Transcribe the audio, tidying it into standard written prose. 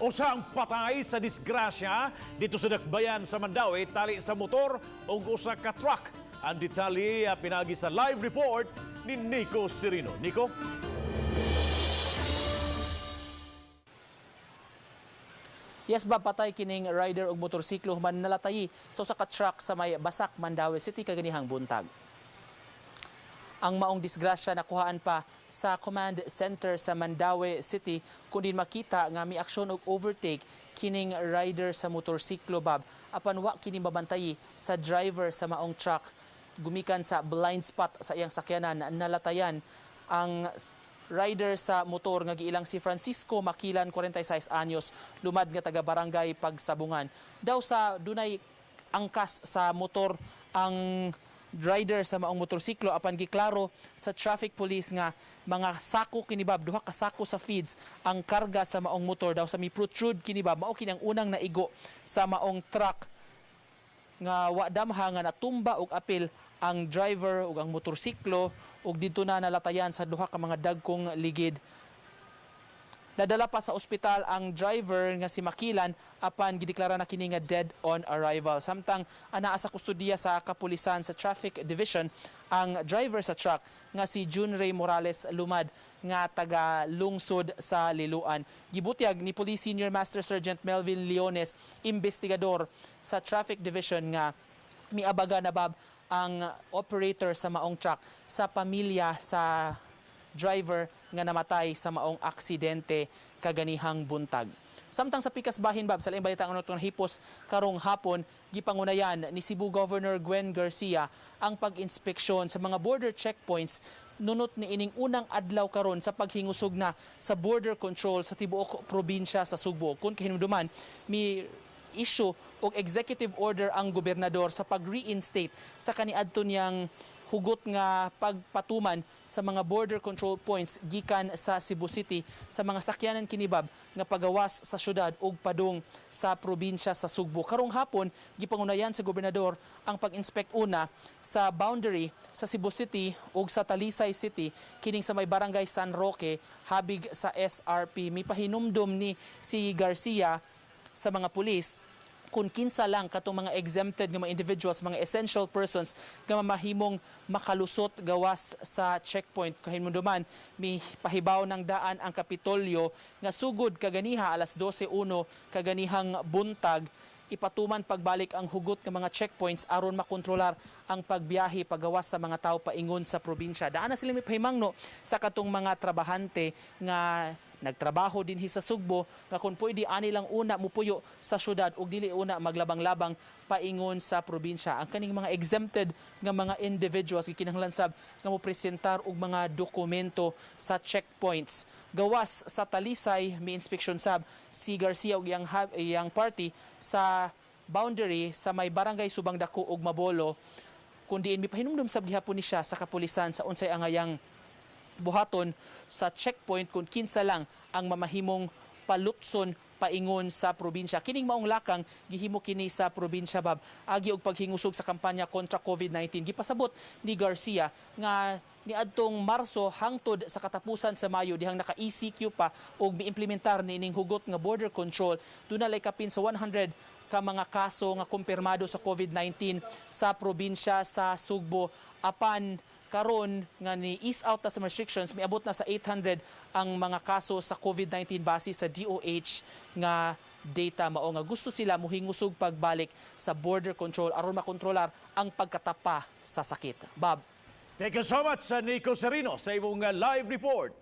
Usa ang patay sa disgrasya dito sa Dakbayan sa Mandaue, tali sa motor ug usa ka truck. Ang detalye pinagi sa live report ni Nico Serino. Nico? Yes ba, patay kining rider og motorsiklo human nalatayi sa usa ka truck sa may Basak, Mandaue City kaganihang buntag. Ang maong disgrasya nakuhaan pa sa command center sa Mandaue City, kundi makita nga miaksyon og overtake kining rider sa motorsiklo, Bab, apan wa kini mabantayi sa driver sa maong truck. Gumikan sa blind spot sa iyang sakyanan, nalatayan ang rider sa motor nga giilang si Francisco Makilan, 46 anyos, lumad nga taga Barangay Pagsabungan. Daw sa dunay angkas sa motor ang rider sa maong motorsiklo, apan giklaro sa traffic police nga mga sako kini, Bab, duha ka sako sa feeds ang karga sa maong motor. Daw sa mi protrude kini, Bab, mao kini ang unang naigo sa maong truck nga wa damha nga natumba og apil ang driver ug ang motorsiklo ug didto na nalatayan sa duha ka mga dagkong ligid. Nadala pa sa ospital ang driver nga si Makilan, apan gideklara na kini nga dead on arrival. Samtang anaa sa kustudiya sa kapulisan sa Traffic Division ang driver sa truck nga si June Ray Morales, lumad nga taga lungsod sa Liloan. Gibutyag ni Police Senior Master Sergeant Melvin Leones, investigador sa Traffic Division, nga miabaga na, Bab, ang operator sa maong truck sa pamilya sa driver nga namatay sa maong aksidente kaganihang buntag. Samtang sa pikas bahin, Bab, sa laing balita ang atong hipos karong hapon, gipangunayan ni Cebu Governor Gwen Garcia ang pag-inspeksyon sa mga border checkpoints nunot ni ining unang adlaw karon sa paghingusog na sa border control sa tibuok probinsya sa Sugbo. Kung kahinumduman, mi issue og executive order ang gobernador sa pag-reinstate sa kaniadto niyang hugot nga pagpatuman sa mga border control points gikan sa Cebu City sa mga sakyanan kini, Bab, nga pagawas sa syudad ug padung sa probinsya sa Sugbo. Karong hapon, gipangunayan sa gobernador ang pag-inspect una sa boundary sa Cebu City ug sa Talisay City, kining sa may Barangay San Roque habig sa SRP. Mipahinumdum ni si Garcia sa mga pulis kung kinsa lang katong mga exempted nga mga individuals, mga essential persons nga mamahimong makalusot gawas sa checkpoint. Kahinumduman, mi pahibaw ng daan ang Kapitolyo nga sugod kaganiha alas 12:01 kaganihang buntag, ipatuman pagbalik ang hugot ng mga checkpoints aron makontrolar ang pagbiyahe pagawas sa mga tao paingon sa probinsya. Daan na sila may pahimangno sa katong mga trabahante nga nagtrabaho dinhi sa Sugbo nga kung pwede ani lang una mupuyo sa syudad ug dili una maglabang-labang paingon sa probinsya. Ang kaning mga exempted nga mga individuals gikinahanglan sab nga mopresentar og mga dokumento sa checkpoints. Gawas sa Talisay, mi inspeksyon sab si Garcia ug iyang party sa boundary sa may Barangay Subang Dako ug Mabolo, kun diin mipahinumdum sab gihapon ni siya sa kapulisan sa unsay angayang buhaton sa checkpoint kung kinsa lang ang mamahimong palutson paingon sa probinsya. Kining maong lakang gihimo kini sa probinsya, Bab, agi og paghingusog sa kampanya kontra COVID-19. Gipasabot ni Garcia nga niadtong Marso hangtod sa katapusan sa Mayo, dihang naka-ECQ pa og miimplementar niining hugot nga border control, dunay kapin sa 100 ka mga kaso nga kumpirmado sa COVID-19 sa probinsya sa Sugbo. Apan karon nga ni ease out na sa restrictions, miabot na sa 800 ang mga kaso sa COVID-19 base sa DOH nga data. Mao nga gusto sila muhingusog pagbalik sa border control aron makontrolar ang pagkatapa sa sakit. Bob. Thank you so much, Nico Serino, sa imong live report.